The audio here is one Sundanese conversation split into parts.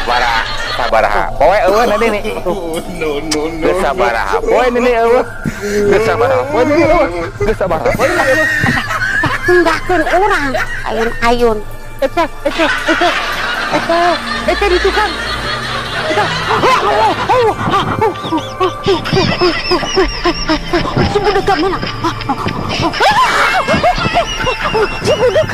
Bara sabaraha poe eueuh nini nih. No no no. Geus sabaraha poe nini eueuh. Geus sabaraha poe nini eueuh. Geus sabaraha poe nini eueuh. Nggakkeun urang ayun-ayun. Eta eta eta eta eta di tukang. Eta. Si budak mana? Si budak.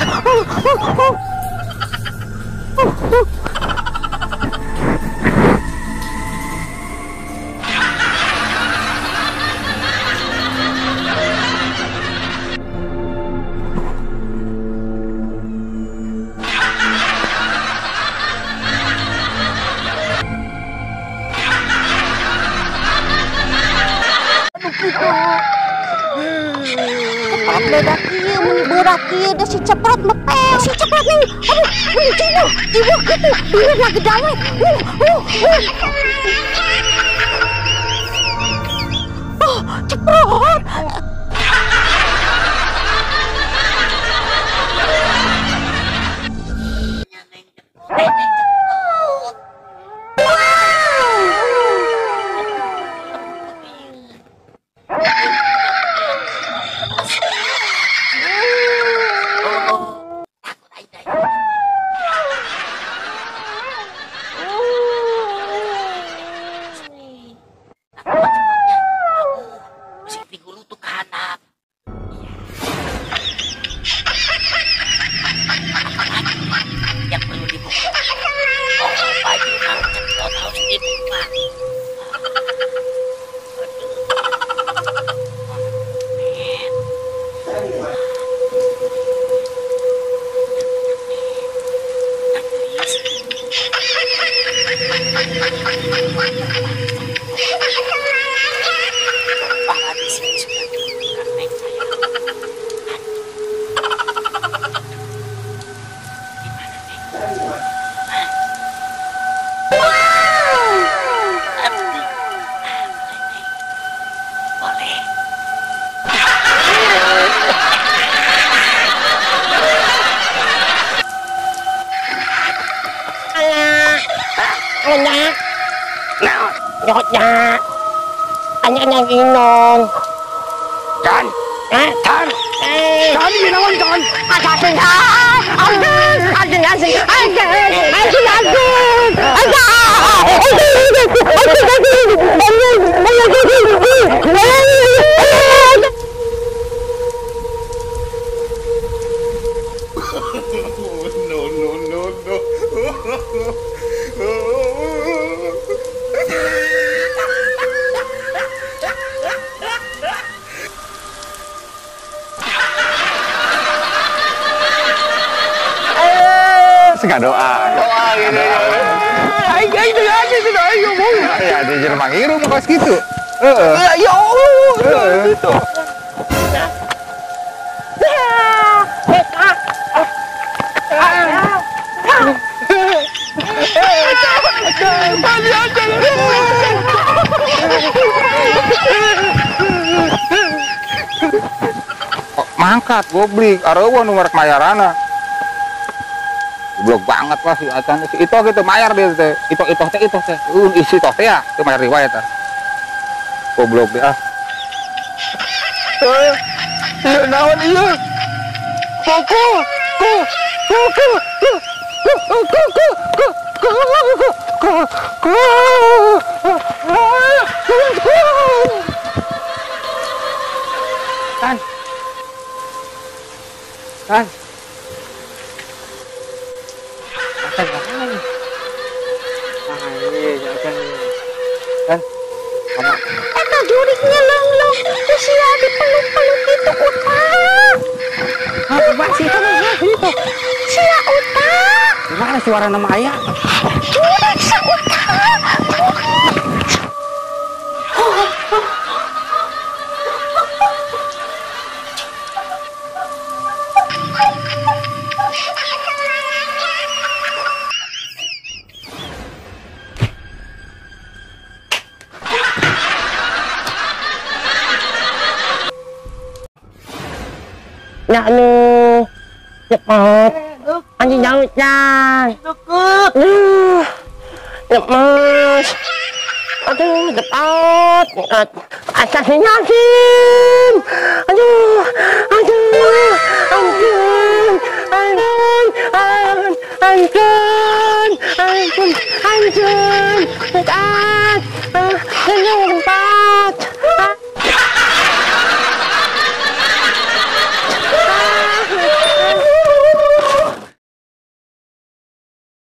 Beda kieu mun berat kieu da si ceprot metel. Si ceprot nih. Aduh, mun jibuh, jibuh kitu. Beureut lagi dawe. Oh, ceprot. Can, can, can ginawan can. No no no no. Enggak doa. Doa gitu. Aing aing teh aing teh aing ngomong. Ya di jelema ngirum kos kitu. Heeh. Ya Allah. Gitu. Mangkat goblik, areueuh nu merek mayarana. Goblok banget lah si Acan si Ito gitu mayar dia teh. Ito ito teh ito teh. Isi toh teh ya, teu mayar riwayat ah. Goblok dia ah. Ieu naon ieu? Koko, ko, koko, ko, ko, ko, ko, ko, ko, ko. Tan. Tan. Acan mana nih? Ah, iya, acan. Tan. Kamu. Eta juriknya leung-leung, sia dipeluk-peluk itu utak. Ah, si itu itu. Sia utak. Gimana suara nama ayah? Jurik sa utak. Jurik. Ya aduh. Cepat. Anjing jauh jan. Deket. Aduh. Lemes. Aduh, cepat. Astagfirullahaladzim. Aduh. Aduh. Ampun. Ampun. Ampun. Ampun. Ampun. Cepat. Aduh, cepat.